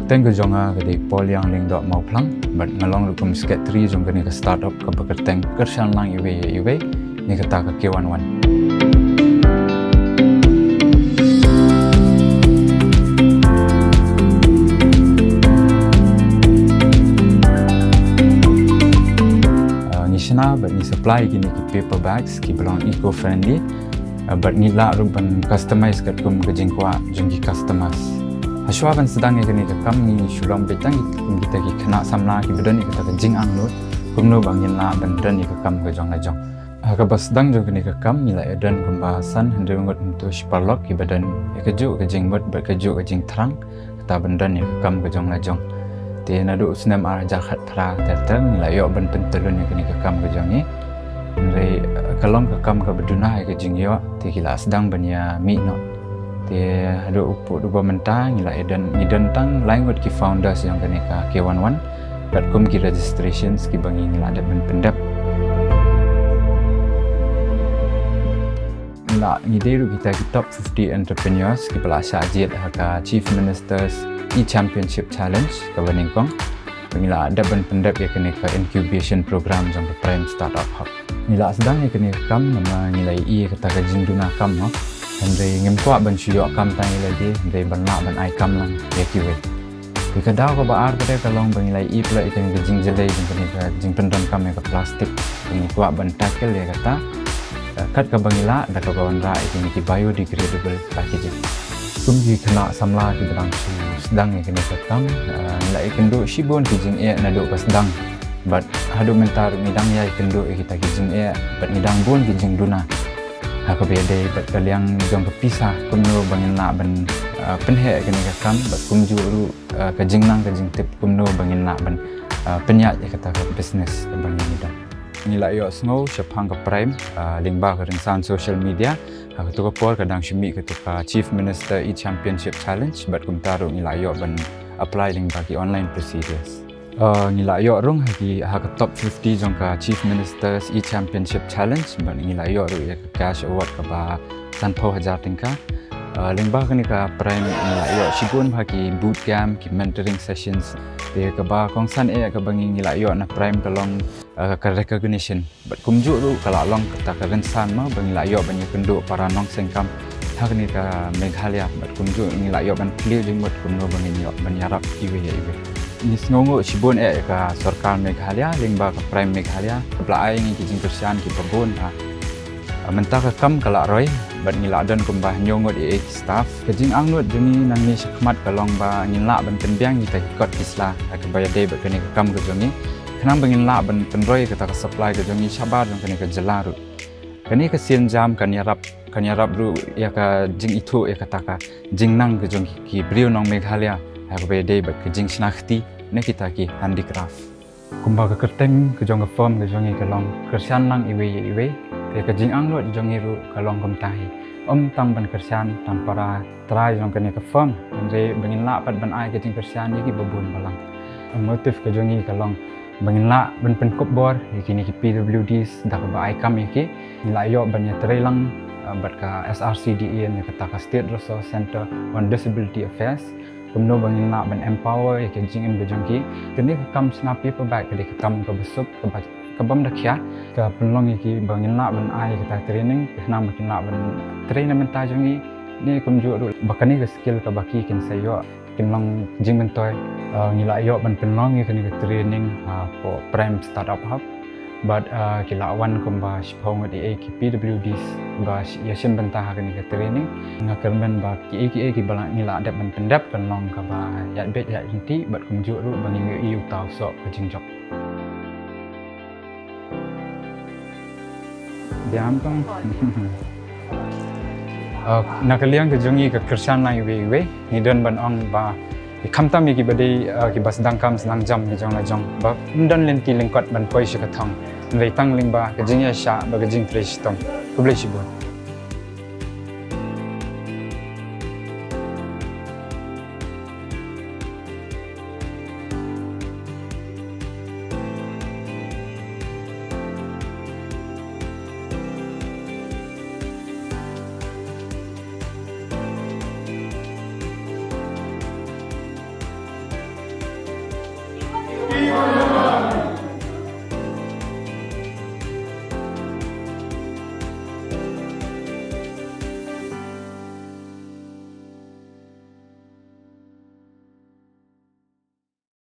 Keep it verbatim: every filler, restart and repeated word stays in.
Kyrteng ka jong nga ka dei Paul Yang Lyngdoh Mawphlang, bad nga long ruh kum secretary jong kane ka startup kaba kyrteng Kyrshan Lang Iwei Ïa Iwei, ne kata ka K one one. Ah, ngi shna bad ngi supply kine ki paper bags kiba long eco friendly. Ah, bad ngi lah ruh ban customize katkum ka jingkwah jong ki customers. Hashwa ban sdang ïa kane ka kam ngi shu long beit tang kum kita ki khynnah samla kiba don ïa kata ka jingangnud kumno ba ngin lah ban don ïa ka kam ka jong la jong. Ha kaba sdang jong kane ka kam ngi la ïadon kumba san hynriew ngut hynriew shi paralok kiba don ïa kajuh ka jingmut bad kajuh ka jingthrang kata ban don ïa ka kam ka jong la jong. Te naduh u snem ar hajar khatphra ter ter ngi la ïoh ban pyntyllun ïa kane ka kam ka jong ngi. Hynrei, eh, ka long ka kam kaba duna ïa ka jingïoh te ki la sdang ban ïa mih noh. Te haduh u pud uba mynta ngi la ïadon, ngi don tang lai ngut ki founders jong kane ka K one one. Katkum ki registrations kiba ngi la dep ban pyndep. Ngi la, ngi dei ruh kita ki top fifty entrepreneurs kiba la shah jied ha ka Chief Minister's E-Championship Challenge kaba nyngkong. Ngi la dep ban pyndep ïa kane ka incubation program jong ka Prime Startup Hub. Ngi la sdang ïa kane ka kam namar ngi la ïohi ïa kata ka jingduna kam mo. Hynrei ngim kwah ban shu ïoh kam tang ïa lade, hynrei ban lah ban ai kam lang ïa kiwei. Te ka daw kaba ar ka dei ka long ba ngi la ïohi palat ïa kane ka jingjyllei jong kane ka jingpyndonkam ïa ka plastik. Ngi kwah ban tackle ïa kata, eh, kat kaba ngi lah da kaba wanrah ïa kine ki biodegradable packaging. Kum ki khynnah samla kiba dang shu sdang ïa kane ka kam, eh, ngi la ïakynduh shibun ki jingeh naduh ba sdang. Bad haduh mynta ruh ngi dang ïakynduh ïa kita ki jingeh bad ngi dang bun ki jingduna. Ha kaba ïadei bad ka liang jong ka pisa kumno ba ngin lah ban, ah, pynheh ïa kane ka kam bad kumjuh ruh, ah, ka jingnang ka jingtip kumno ba ngin lah ban, ah, pynïaid ïa kata ka business kaba ngi don. Ngi la ïohsngew shaphang ka Prime, ah, lyngba ka rynsan social media. Ha kato ka por ka dang shu mih kato ka Chief Minister E-Championship Challenge bad kumta ruh ngi la ïoh ban apply lyngba ki online procedures. Uh, ngi la ïoh rung ha ki, ha ka top fifty jong ka Chief Minister's E-Championship Challenge bad ngi la ïoh ruh ïa ka cash award kaba sanphew hajar tyngka. Uh, lyngba kane ka Prime ngi la ïoh shibun ha ki boot camp, ki mentoring sessions. Te kaba kongsan eh kaba ngi, ngi la ïoh na Prime ka long, uh, ka recognition. Bad kumjuh ruh ka la long kata ka rynsan mo ba ngi la ïoh ban ïakynduh para nongseng kam ha kane ka Meghalaya bad kumjuh ngi la ïoh ban plie jingmut kumno ba ngin ïoh ban ïarap iwei ïa iwei. Ngi sngewnguh shibun eh ïa ka sorkar Meghalaya lyngba ka Prime Meghalaya kaba la ai ngi ki jingkyrshan kiba bun ha. Mynta ka kam ka la roi bad ngi la don kumba hynñiew ngut ïa ki staff. Ka jingangnud jong ngi nangne shakhmat ka long ba ngin lah ban pynbiang kita ki kot ki sla ha kaba ïadei bad kane ka kam ka jong ngi. Khnang ba ngin lah ban pynroi kata ka supply ka jong ngi shabar jong kane ka jylla ruh. Kane ka sienjam kan ïarap, kan ïarap ruh ïa ka jingithuh ïa kata ka jingnang ka jong ki, ki briew nong Meghalaya ha kaba ïadei bad ka jingshna kti ne kita ki handicraft. Kumba ka kyrteng ka jong ka firm ka jong ngi ka long Kyrshan Lang Iwei Ïa Iwei. Te ka jingangnud jong ngi ruh ka long kumta hi. Ym tang ban kyrshan tang para trai jong kane ka firm, hynrei ba ngin lah pat ban ai ka jingkyrshan ïa kiba bun balang. Ka motive ka jong ngi ka long ba ngin lah ban pynkup bor ïa kine ki P W Ds da kaba ai kam ïa ki. Ngi la ïoh ban ïatreilang, eh, bad ka S R C D A ne kata ka State Resource Centre on Disability Affairs. Kumno ba ngin lah ban empower ïa ka jingim ka jong ki. Kane ka kam shna paper bag ka dei ka kam kaba suk kaba, kabym da khia. Ka pynlong ïa ki ba ngin lah ban ai kata training, khnang ba kin lah ban train na bynta jong ngi. Ne kumjuh ruh ba kane ka skill kaba ki kin sa ïoh kin long jingmyntoi. Ah, ngi la ïoh ban pynlong ïa kane ka training, ah, hapoh Prime Startup Hub. Bad, ah, ki la wan kumba shiphew ngut ïa ki P W Ds ba ïa shim bynta ha kane ka training. Nga kyrmen ba kiei kiei kiba la ngi la dep ban pyndep kan long kaba ïaid beit ïaid lynti bad kumjuh ruh ba ngin ïohi uta u soh ka jingjop. Biang tong. Ah, na ka liang ka jong ngi ka Kyrshan Lang Iwei Iwei, ngi don ban ong ba, khamtam ïa kiba dei, ah, kiba sdang kam sdang jam ki jong la jong, ba ym don lynti lyngkot ban poi sha ka thong. Hynrei tang lyngba ka jingïaishah bad ka jingtrei shitom. Khublei shibun.